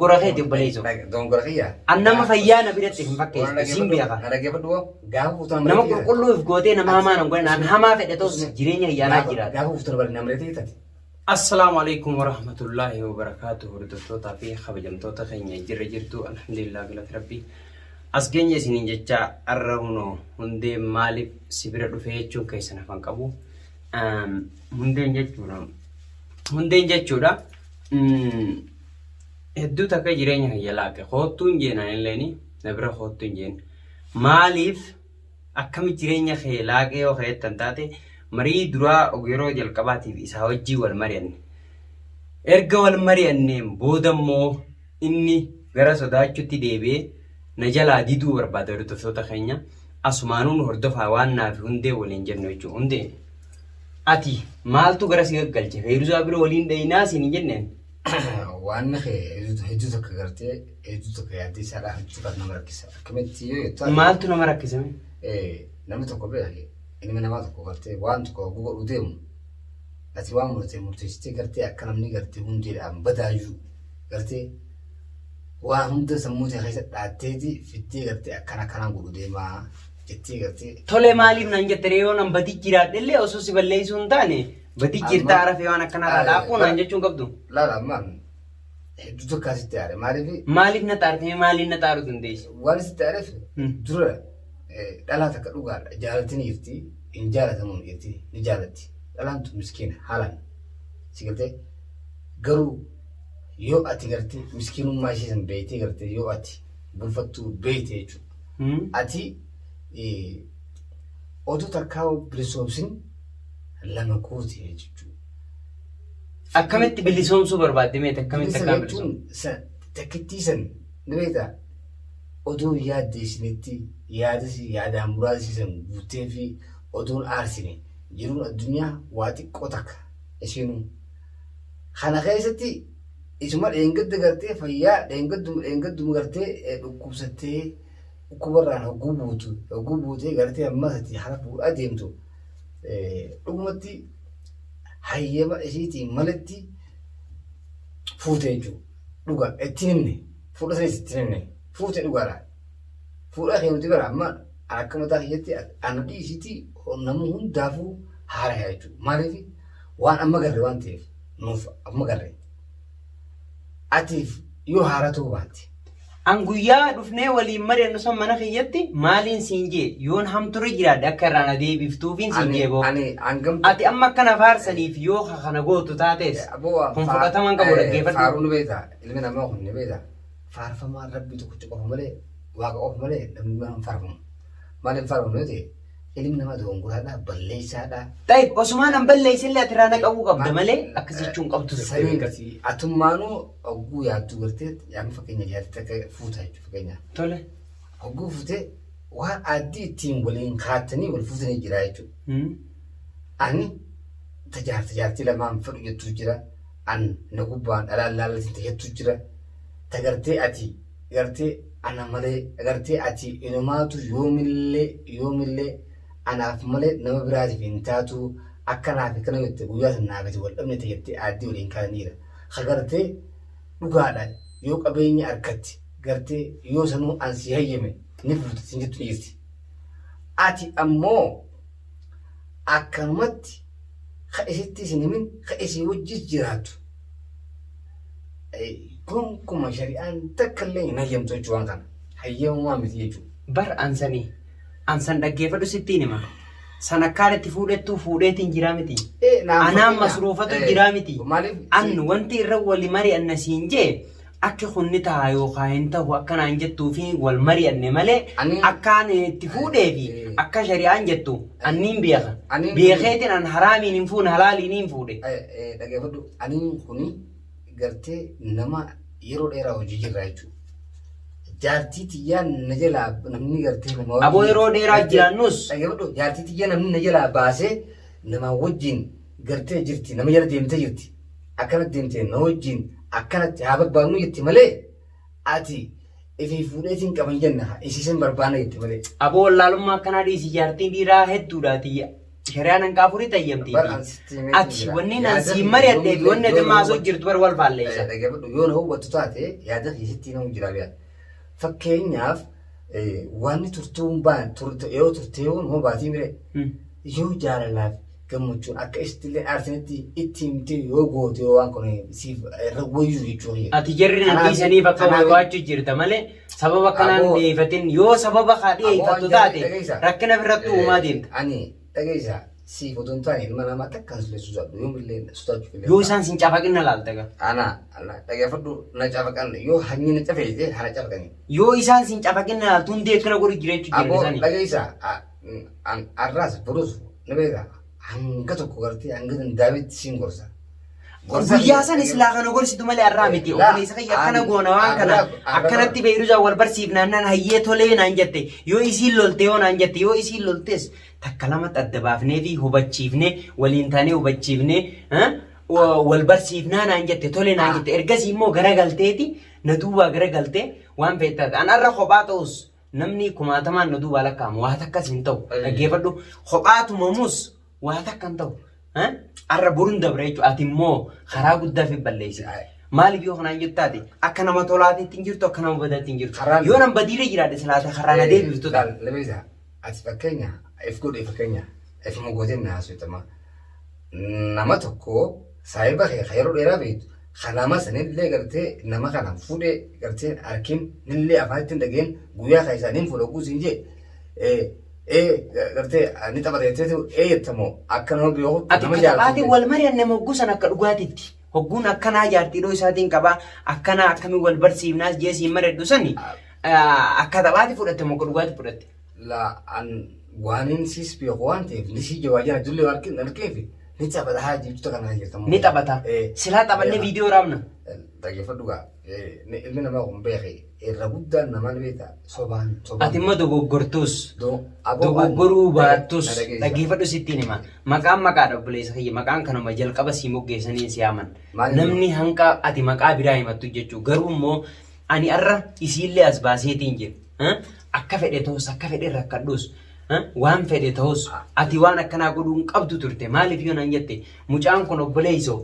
Dogoggora keeti obboleessoo. Dogoggora kiyya. An nama fayyaa na biratti hin fakkeessitu siin beeka. Na dhaggeeffadhu hoo gaafa fuutu nama Nama qulqulluu if gootee nama hamaa nan godhan an hamaa fedhe ta'us jireenya kiyyaanaa jiraata. Gaafa fuutu nama mareetii taate. Assalaamu alaikum warahmatullaahi wabarakaatu hordoftootaa fi kabajamtoota keenya jirra jirtu alhamdulillah galata rabbii as keenya isiniin jecha arra hunoo hundeen maaliif si bira dhufee jechuun keessan hafan qabu hundeen jechuudha hundeen jechuudha hedduu takka jireenya kiyya laaqe koottuun jeenaan illeeni na bira koottuun jeen maaliif Akkami jireenya kee laaqee yoo ka jettan taate marii duraa yeroo jalqabaatiif isaa wajjin wal mari'anne. Erga wal mari'anneen booda immoo inni gara sodaachuutti deebi'ee na jalaa diduu barbaada hordoftoota keenya. Asumaanuu nu hordofaa waan naafi hundee waliin jennu jechuudha. Hundee ati maaltu gara si gaggalche? Feeruzaa bira waliin dhayinaa siin hin jenneen? Waan kee hedduu takka gartee hedduu takka yaaddee isaadhaa hedduu takka nama rakkisa. Akkamitti yoo jettu Maaltu nama rakkisa mee? Namni tokko beeki ilmi namaa tokko gartee waan tokko hogguu godhuu deemu ati waan murtee murteessitee gartee akka namni gartee hundeedhaan badaayyuu gartee waan hunda sammuu tee keessa dhaatteeti fiddee gartee akkana akkanaan godhu deemaa jettee gartee. Tole maaliif naan jette ree yoo nan badii jiraadhe illee osoo si balleessuu hin taane badii jirtaa arafee waan akkanaa irraa dhaaquu naan jechuun qabdu. Laala ammaan hedduu takkaa sitti aare maaliif Maaliif na xaartee maaliin na xaaruu dandeessi? Waan sitti aareef dura dhalaa takka dhugaadha jaalatti ni jirti hin jaalatamu ni jirti ni jaalatti dhalaan tun miskiina haalaan si galtee garuu yoo ati gartee miskiinummaa ishee san beektee gartee yoo ati bulfattuu beekte jechuudha. Ati otoo takkaa bilisoomsin lama goote jechuudha. Akkamitti bilisoomsuu barbaadde meeti akkamitti Bilisa akkaan jechuun bilisoomsu? takkittii san ni beektaa odoo hin yaaddeessinitti yaadasi yaadaan muraasii san guuttee fi odoon aarsine jiruun addunyaa waa xiqqoo takka isheenuu. Kana keessatti isuma dheengadda gartee fayyaa dheengadduma dheengadduma gartee dhukkubsattee dhukkubarraan hogguu buutu hogguu buutee gartee ammas ati hara fuudhaa deemtu dhugumatti hayyama isiitiin maletti fuute jechuudha. Dhuga itti himne fuudha sanis itti himne fuute dhugaadha. Fuudha kee nuti bara amma akka mataa kiyyatti ana dhiisitti nama hundaafuu haara jechuudha. Maaliif waan amma garre waan ta'eef nuuf amma garre. Atiif yoo haara ta'uu baatte. An guyyaa dhufnee waliin mari'annu san mana kiyyatti maaliin siin jee yoon hamturra jiraadhe akka irraa na deebiftuufiin siin jee boo. Ani hangam Ati amma akka na faarsaniif yoo ka kana gootu taates kun fudhatama hin qabu dhaggeeffadhu. Faaruu ni beekta ilmi namaa kun ni beekta faarfamaan rabbii tokkicha qofa malee waaqa qofa malee namni biraa hin faarfamu. Maal hin faarfamu yoo ta'e Ilmi namaa dogongoraadha, balleessaadha. Tayyib osumaa nan balleessillee ati irraa na qabuu qabda malee akkas jechuun qabdu turte Sanii beekas. atummaanuu hogguu yaaddu gartee yaadni fakkeenya jaartii takka fuuta jechuudha fakkeenya. Tole. Hogguu fuutee waan addii ittiin waliin kaattanii wal fuutanii jira jechuudha. Ani tajaarta jaartii lamaan fedhu jettu jira. An na gubbaan dhalaan laallatiin tajettu jira. Ta gartee ati gartee ana malee gartee ati inumaatu yoomillee yoomillee anaaf malee nama biraatiif hin taatuu akka naaf akkana jette guyyaa san naaf ati wal dhabne ta jettee aaddii waliin kaataniira. Ka gartee dhugaadha yoo qabeenya arkatti gartee yoo sanuu an sii hayyame ni fuuta siin jettu ni jirti. Ati ammoo akkanumatti ka isittis hin himin ka isii wajjis jiraattu Gonkuma shari'aan takka illee hin hayyamtu jechuudha waan kana. Hayyamamaa miti jechuudha. Bar an sani an san dhaggeeffadhu sittiin hima. San akkaan itti fuudhettuu fuudheetiin jiraa miti. Anaan masruufatu jiraa miti. Maaliif? An wanti irra wali mari'anna siin jee akki kun ni ta'a yookaan hin ta'u akka naan jettuu fi wal mari'anne malee Ani- akkaan itti fuudhee fi akka shari'aan jettu anniin beeka. Ani- Beekeetiin an haraamiin hin fuune halaaliin hin fuudhe. Dhaggeeffadhu aniin kuni gartee nama yeroo dheeraa hojii jirra jechuudha. Jaartii tiyyaa na jalaa namni gartee nama Aboo yeroo dheeraa jiraannus. Dhaggeeffadhu jaartii tiyyaa namni na jalaa baasee nama wajjin gartee jirti nama jala deemtee jirti akkanatti deemtee na wajjin akkanatti haa barbaadnu jetti malee ati ifii fuudheetiin qaban jenna isiisan barbaanna jetti malee. Aboo wallaalummaa akkanaa dhiisi jaartiin dhiiraa hedduudhaati. Shari'aan hanqa afurii tayyamtii Bar fi an sitti himeetiin ati jira. wanni naan Yaada siin kiyya mari'adhee fi yoomillee wanni ati yoo na maasoo hubattu jirtu bar wal faalleessa. Dhaggeeffadhu yoo na hubattu taate yaada kiyya sitti himamu jira beekaa. Fakkeenyaaf wanni turtuu hin baane yeroo turtee hoo baatii mire yoo jaalalaaf gammachuun akka isittillee aarsanitti itti himtee yoo goote yoo waan kun siif irra wayyuu jechuu kiyya. Ati jarri na Kanaaf dhiisaniif akka kanaaf waywaachuu jirta malee sababa kanaan aboo dhiyeeffatin yoo sababa kaa aboo dhiyeeffattu an jarri taate dhageessa rakkina ofirratti uumaa deemta. ani dhageessa siif otoo hin taane ilma namaa takkaan sillee sodaadhu yoomillee sodaachuuf illee Yoo hin ta'a. isaan sin cafaqin na laalta gaa. Ana ana dhageeffadhu na cafaqan yoo hanyi na cafeesse hana cafaqani. Yoo isaan sin cafaqin na laaltu hundee akkana godhu jira jechuu jiran Aboo isaanii. dhageessa arraas borus ni beeka hanga tokko gartee hanga danda'ametti siin gorsa. Gorsa Guyyaa kiyya san islaa kana gorsitu malee arraa miti. laa Obboleessa kiyya akkana ani goona waan kana arraa arra akkanatti beeyruusaa wal barsiifnaan naan hayyee tolee naan jette yoo isiin lolte yoo naan jette yoo isiin loltes takka lamatti adda baafnee fi hubachiifnee waliin taanee hubachiifnee wal barsiifnaa naan jette tolee naan jette ergasii immoo garagalteeti na duubaa garagaltee waan feete taate. An arra kophaa ta'us namni kumaatamaan na duubaa lakkaa'amu waa takkas hin ta'u dhaggeeffadhu kophaa tumamus waa takka hin ta'u. Arra boruun dabra jechuudha. Ati immoo karaa guddaa fi balleessite. Maaliif yoo kanaan jettu taate akka nama tolaatiitti hin jirtu akka nama badaatti hin jirtu. Karaan Yoo nan badiirra jiraadhe silaata karaa na deebiftu ta'a. Lameessa ati fakkeenya if godhe fakkeenya ifuma gooteen na haasofitama. Nama tokko saahiba kee kan yeroo dheeraa beektu kan nama sanillee gartee nama kana fuudhee gartee harkin nillee afaan ittiin dhageen guyyaa kan isaaniin fuudha guusin jee ee gartee ni taphata jetteetu ee jettamoo akka nama beekutti Ati nama akka jaalatu taphaatiin wal mari'anne mogguu san akka dhugaatitti. Hogguun akkanaa jaartiidhoo isaatiin qabaa akkanaa akkamiin wal barsiifnaas jee siin mari'adhu sani akka taphaati fudhatte moo akka dhugaati fudhatte? La an waanin siis beeku waan ta'eef ni sii jawaa jira jullee waan argeef ni taphata haa jechuudha kana jirta Ni taphata. Silaa taphannee viidiyoo raabna. Dhaggeeffadhu gaa ilmi namaa kun beeke irra guddaan namaa ni beekta sobaan sobaan. Ati immoo dogoggortuus Aboo dogoggoruu baattus na dhageessa. dhaggeeffadhu sittiin hima. Maqaan maqaadha obboleessa kiyya maqaan kanuma jalqaba sii moggeessanii si yaaman. Maal Namni hanqa ati maqaa biraa himattu jechuudha. Garuu immoo ani arra isiillee as baaseetiin jira. Akka fedhe ta'us akka fedhe rakkadhus waan fedhe ta'us ati waan akkanaa godhuu hin qabdu turte. Maaliif yoo naan jette mucaan kun obboleessoo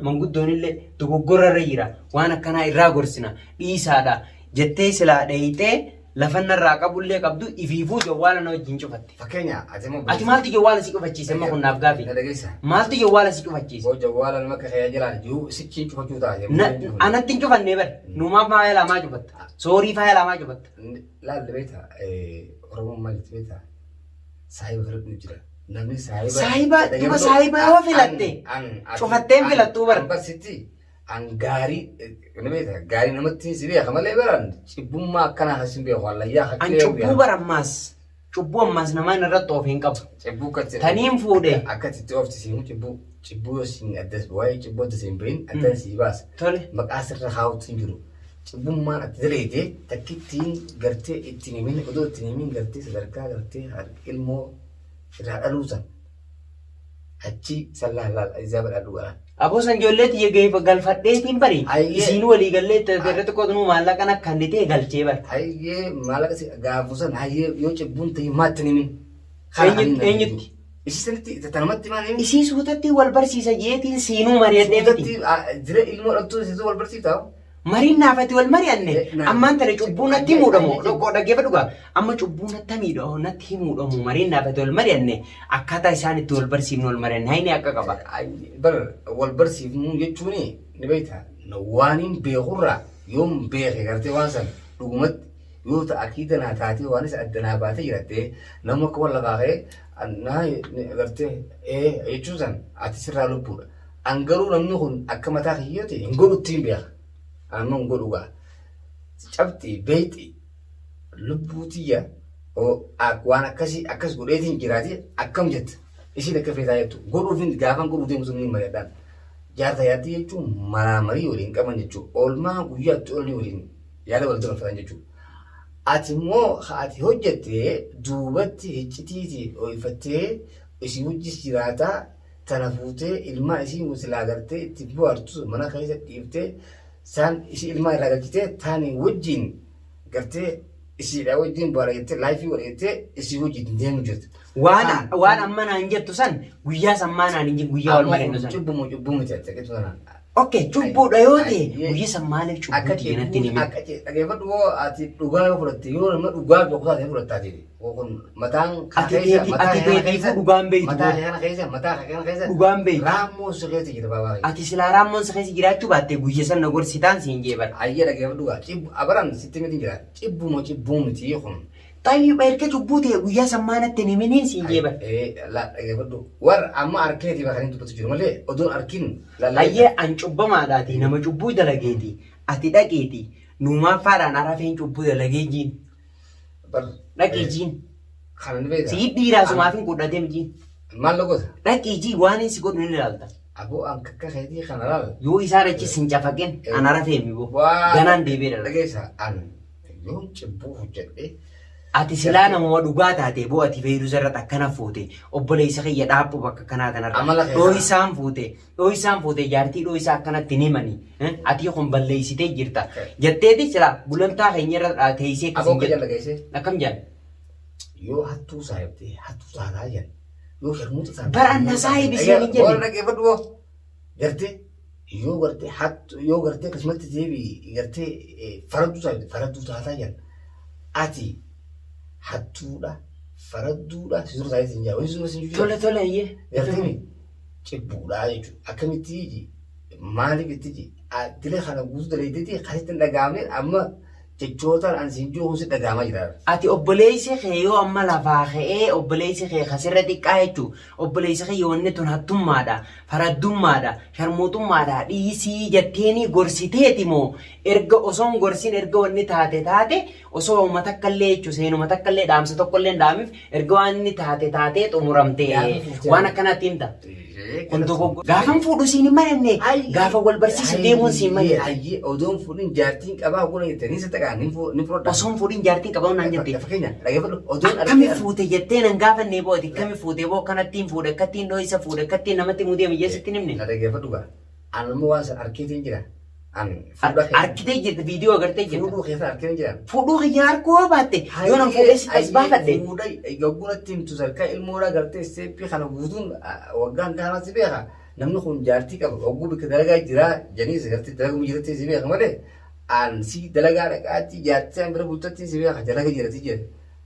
manguddoon illee dogoggora irra jira waan akkanaa irraa gorsina dhiisaadha jettee silaa dheeyxee lafa narraa qabullee qabdu ifiifuu jawwaala na wajjin cufatte. Fakkeenya ati immoo Ati maaltu jawwaala si cufachiise amma kun naaf gaafi. Na dhageessa. Maaltu jawwaala si cufachiise? Boo jawwaala nama akka kee jalaan jiru sichiin cufachuu ta'a. Anatti hin cufannee bare. Numaaf faaya lamaa cufatta. Soorii faaya lamaa cufatta. Laalli beektaa Oromoon maal jetti beektaa saahiba filadhuu jira. Namni saahiba. Saahiba duba saahiba yoo filatte cufattee hin filattuu bara. An barsitti an gaarii ni beektaa gaarii namatti si beeka malee baraan cibbummaa akkanaa kan si beeku hallayyaa An cubbuu bara ammaas cubbuu ammaas namaan irratti oofe hin qabu. Cibbuu akkatti. Taniin fuudhe. Akkatti itti oofti siin cibbuu cibbuu yoo siin addas waa'ee cibbuu adda siin bahin addan sii baasa. Tole. Maqaa sirra kaa'utti hin jiru. Cibbummaan ati daleete takkittiin gartee ittiin himin odoo ittiin himin gartee sadarkaa gartee ilmoo irraa dhaluu san achi san laal laal izaa badhaadhu galaan. Aboo san ijoollee tiyya geeffa galfadheetiin bari Ayyee. isiin walii gallee irratti qotunuu maallaqan akka inni ta'e galchee bari. Hayyee maallaqa si gaafu san hayyee yoo cibbuun ta'e maatti hin himin. Eenyutti? Isii sanitti tanumatti maal himin? Isii suutatti wal barsiisa jeetiin siinuu mari'adhee miti. Suutatti jira ilmoo dhaltuu isiitu wal barsiiftaa? Mariin naafati wal mari'anne ammaan tana cubbuu natti himuudhamu dhoqqoo dhaggeeffadhu gaa amma cubbuu natti miidhamu natti himuudhamu mariin naafati wal mari'anne akkaataa isaan itti wal barsiifnu wal mari'anne hayni akka qaba. Bar wal barsiifnu jechuun ni beekta waan hin beekurraa yoon beeke gartee waan san dhugumatti yoo ta'a akiida naa taatee waan isa adda naa baatee jiratte nama akka wal lafaa ka'ee naa gartee ee jechuun san ati sirraa lubbuudha. An garuu namni kun akka mataa kiyyooti hin godhutti hin beeka. Amma hin godhu gaa. Cabxii beeyxii lubbuu tiyya waan akkasii akkas godheetiin jiraate akkam jetta. Isiin akka feetaa jettu godhuufin gaafan godhuu deemu sun ni mari'adhaan. Jaarta jaartii jechuun maraa marii waliin qaban jechuudha. Oolmaa guyyaatti oolanii waliin yaada wal dabarfatan jechuudha. Ati immoo ati hojjatte duubatti hiccitiiti dho'ifattee isii wajjis jiraataa tana fuutee ilmaa isii silaa gartee itti bohaartu mana keessa dhiiftee saan isii ilmaa irraa galchitee taani wajjin gartee Isiidha wajjin baara jettee laayifii godha jettee isii wajjin deemu jirti. Waan waan amma naan jettu san guyyaa san maa naan hin jin guyyaa wal mari'annu san. Cubbu moo cubbuu miti ati akkatti tanaan. Okay, cubbuudha yoo ta'e guyyaa san maaliif cubbuu Akka tiyya natti hin himin? akka dhaggeeffadhu hoo ati dhugaa yoo fudhatte yoo nama dhugaa beeku taate fudhatta ati. Kun mataan Ati teeti ati teetiifuu dhugaan beektu mataa boo. kana keessa mataa kana keessa Dhugaan beektu. Raammoo si keessa jira baabaa. Ati silaa raammoon si keessa jiraachuu baatte guyya san na gorsitaan siin jee bar. Ayyee dhaggeeffadhu gaa cibbu abaran sitti miti jira cibbu moo cubbuu miti kun. Xayyib erga cubbuu ta'e guyyaa san maa natti hin himiniin siin jee bar. La dhaggeeffadhu warra amma harkeetii bakka inni dubbatu jiru malee odoon harkin Ayyee an cubbamaadhaati nama cubbuu dalageeti ati dhaqiiti nuumaaffaadhaan arafeen cubbuu dalagee jiin. Dhaqii jiin. Kana ni beekta. Sii dhiiraa sumaaf hin qudhatee jiin. Maal goota? Dhaqii jii waan inni si godhu ni ilaalta. Aboo an kakka keetii kana laal. Yoo isaan achi sin cafaqin an arafee mi boo. Ganaan deebi'ee dhala. Dhageessa an yoon cubbuu hojjedhe. Ati silaa namuma dhugaa taate boo ati feeruu irratti akkana fuute obboleessa kiyya dhaabbu bakka kanaa kanarra. Amala keessa. Dhoohisaan fuute dhoohisaan fuute jaartii dhoohisaa akkanatti hin himani. Ati kun balleessitee jirta. Jetteeti silaa gulantaa keenya irra teessee akkas Aboo hin akka jettu. jala geesse. Akkam jedhan? Yoo hattuu saayibte hattuu taataa jedhan. Yoo sharmuuxa taate. Bara anna saahibi siin hin jenne. Warra dhaggeeffadhu boo. Gartee yoo gartee hattu yoo gartee akkasumatti deebi gartee faradduu saayibte faradduu taataa jedhan. Ati hattuudha faradduudha si dura taa'ee siin jaa. Wayii suma siin jaa. Tole tole iyyee. Gartee mi cibbuudha jechuudha. Akkamitti maaliif itti ji dila kana guutuu dalaydeti kasitti hin dhaga'amne amma jechootaan an siin jiru kun si dhaga'amaa jira. Ati obboleessi kee yoo amma lafaa ka'ee obboleessi kee kasirra xiqqaa jechuun obboleessi kee wanni tun hattummaadha, faraddummaadha, sharmuuxummaadha dhiisii jetteenii gorsiteeti moo erga osoo hin gorsin erga wanni taate taate osoo uma takka illee jechuun seenuma takka illee dhaamsa tokko illee hin dhaamif erga waan inni taate taatee xumuramte waan akkanaatti himta. Kun dogoggora. Gaafan fuudhu siin hin mari'anne gaafa wal barsiisu deemuun siin mari'ate. Ayyee odoon fuudhin jaartiin qabaa oguna jette ni sitaqaa ni fudhadha. Osoo hin fuudhin jaartiin qabaa naan jette. Fakkeenya dhaggeeffadhu odoon Akkami fuute jettee nan gaafannee boo ati akkami fuute boo akkanattiin fuudhe akkattiin dhooysa fuudhe akkattiin namatti mudee miyyee sitti hin himne. Na dhaggeeffadhu gaa. An immoo waan san arkeetiin jira. An fuudha keessa. Arkitee jirta viidiyoo agartee jirta. Fuudhuu keessa arkeetiin jira. Fuudhuu kiyya harkuu yoo baatte yoo nan fuudhee si as baafadhe. Fuudha gagguratti himtu sarkaa ilmoodhaa gartee seeppii kana guutuun waggaan kanaa si beeka. Namni kun jaartii qaba ogguu bikka dalagaa jiraa janiis gartee dalaguma jiratti si beeka malee an si dalagaa dhaqaatti jaartii an bira bultatti si beeka dalaga jirati jira.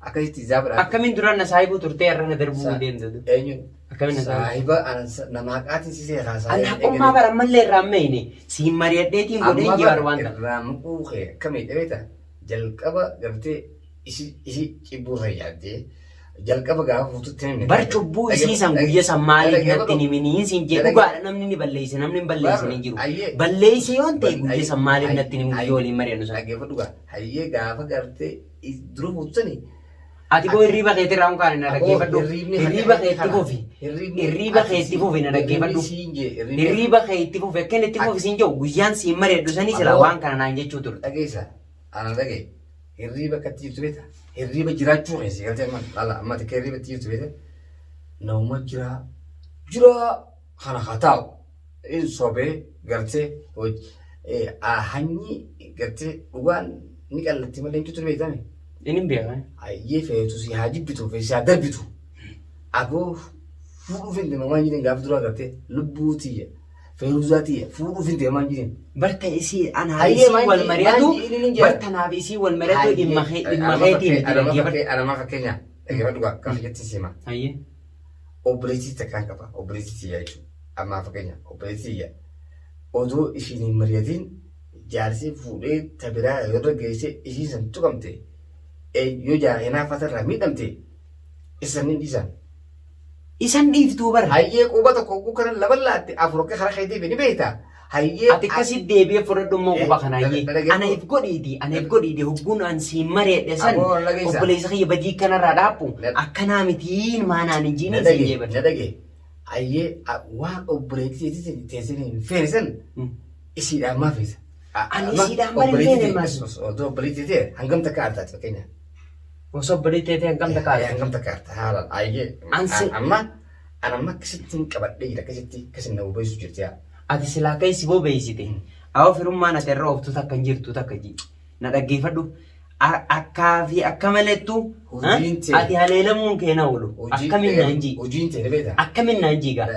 Akkasitti zaafa dha. Akkamiin duraan na saahibuu turtee har'a na darbuu deemte. Eenyu? Akkamiin na saahibu? Saahiba an nama haqaatiin si seekaa An saahiba. haqummaa bara ammallee irraa hin meeyne siin mari'adheetiin godheen Amma jibar bara waan ta'e. irraa muquu kee akkamii dhabeeta jalqaba gartee isi isi cibbuu irra yaaddee jalqaba gaafa fuututti himne. Bar cubbuu isii san guyya san maaliif natti hin himiniin siin jee dhugaadha namni ni balleesse namni hin balleessine hin jiru. Balleesse yoon ta'e guyya san maaliif natti hin himin guyya waliin mari'annu san. Dhaggeeffadhu gaa hayyee gaafa gartee dura fuutusani Ati boo hirriiba keetti irraa hunkaan na dhaggeeffadhu. Hirriiba keetti fufi. Hirriiba keetti fufi na dhaggeeffadhu. Hirriiba kee itti fufi akka inni itti fufi siin jedhu guyyaan siin mari'adhu sanii silaa waan kana naan jechuu turte. Dhageessa ana dhagee hirriiba akkatti jirtu beekta hirriiba jiraachuu keessa galtee amma laala amma xiqqee hirriiba itti jirtu beekta nama jiraa jiraa kana haa taa'u in sobee gartee hanyi gartee dhugaan ni qallatti malee hin jirtu beektame. Inni hin beekaa. Hayyee feetu si haa jibbitu fi si haa darbitu. Aboo fuudhuuf hin deemamaa hin jirin gaafa duraa gartee lubbuu tiyya feeruzaa tiyya fuudhuuf hin deemamaa hin jirin. Barta isii anaa Hayyee isii maal wal jee- mari'atu maal jee inni hin jedha. barta naaf isii wal mari'atu dhimma kee dhimma keetii miti dhaggeeffadhu. Anama fakkeenya dhaggeeffadhu gaa gaafa jetti sima. Hayyee. Obboleettii takkaan qaba obboleettii tiyya jechuudha. Ammaa fakkeenya obboleettii tiyya odoo ishiin hin mari'atiin jaarsi fuudhee ta biraa yoo irra geesse ishiin san tuqamte yoo hinaaffata irraa miidhamte isan hin dhiisan. Isan dhiiftuu bara. Hayyee quba tokko hogguu kana lama laatte afur akka karaa kee deebi'e ni beekta. Hayyee Ati akkasitti deebi'ee fudhadhu immoo quba kana hayyee. Dhaggeeffadhu. Ana if godhiiti ana if godhiiti hogguun an siin mari'adhe san Aboo, na dhageessa. obboleessa kiyya badii kanarraa dhaabbu Na- akkanaa mitiin maanaan hin na jiiniin siin dhage jeeban. na dhage. Hayyee waan obboleettii teessee teessee hin feene san isiidhaan maa feesa? Ani isiidhaan maal hin feene maal? Odoo obboleettii ta'e hangam takka aartaati fakkeenya. Osoo obboleettii ta'e hangam takka aarta? Hangam takka aarta haalaan hayyee. Ansi- Amma an amma akkasitti hin qabadhee jira akkasitti akkasin na bobeessu jirti yaa. Ati silaa akka isi bobeessite. Awwa firummaan ati irra ooftu takka hin jirtu takka ji. Na dhaggeeffadhu. Akkaa fi akka malettu Hojiin tee. ati haleelamuun kee na oolu. Akkamiin naan jii. Hojiin tee ni beektaa? Akkamiin naan jii gaa.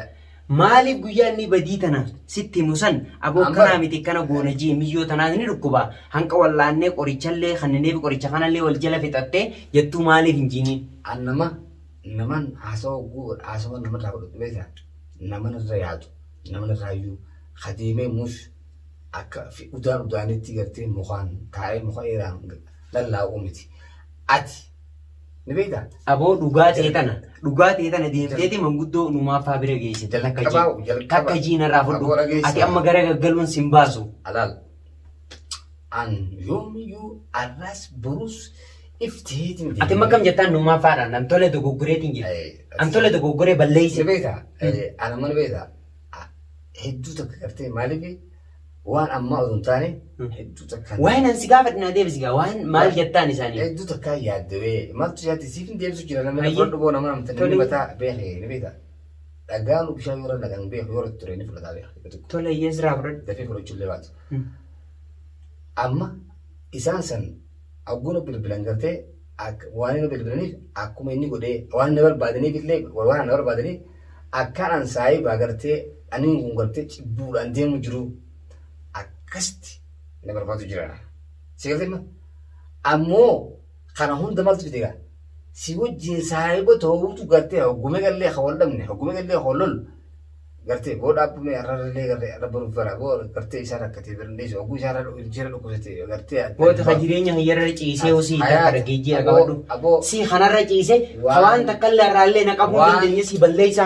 Maaliif guyyaa inni badii tana sitti himu san aboo Amma- akkanaa miti akkana goona jii miyyoo tanaas ni dhukkuba. Hanqa wallaannee qorichallee kannineef qoricha kanallee wal jala fixattee jettuu maaliif hin jiiniin? An nama naman haasawa guu haasawa namarraa godhatu beektaa? Naman irra yaadu naman irraa iyyuu kadeemee muus akka udaan udaanitti gartee mukaan taa'ee muka dheeraan lallaa'uu miti. Ati ni beektaa? Aboo dhugaa ta'e tana dhugaa ta'e tana deemteeti manguddoo numaa faa bira geessite takka Jalqabaa jii jalqaba. takka jii narraa fudhu Aboo dhageessa. ati amma gara gaggaluun sin baasu. Alaal. An yoomiyyuu arraas borus ifteetiin Ati amma akkam jettaan numaa faadhaan an tole dogoggoreetiin jira. An tole dogoggoree Ni balleeyse. beektaa? Ana mana beektaa? Hedduu takka gartee maaliif waan ammaa osoo hin taane hedduu takka. Waan an si gaafadhe naa deebisi gaa waan maal jettaan isaanii. Hedduu takka yaaddawee maaltu yaadde siif hin deebisu jira namni Hayyee. fudhadhu boo nama namta namni Tole. mataa beekee ni beektaa? Dhagaan bishaan yoo irra naqan beeku yoo irra ture ni fudhataa beeka. Tole iyyee siraa fudhadhu. Dafee fudhachuu illee baatu. Amma isaan san agguuna bilbilan gartee waan inni bilbilaniif akkuma inni godhee waan inni barbaadaniif illee waan ana barbaadaniif akkaan an saayibaa gartee aniin kun gartee cibbuudhaan deemu jiru akkasitti na barbaadu jira. Si galtee ma? Ammoo kana hunda maaltu fide gaa? Si wajjin saayiba ta'uutu gartee hoggumee gallee ka wal dhabne hoggumee gallee ka wal lollu gartee boo dhaabbame arrarallee gartee arra baruuf bara boo gartee isaa rakkatee bira dhiisu hogguu isaa irra ishee dhukkubsate gartee Goota ka jireenya kiyyarra ciisee osii takka dhageejjii qabadhu. Aboo Si kanarra ciisee Waan- waan takka illee irraallee na qabuu waan- dandeenye si balleessaan.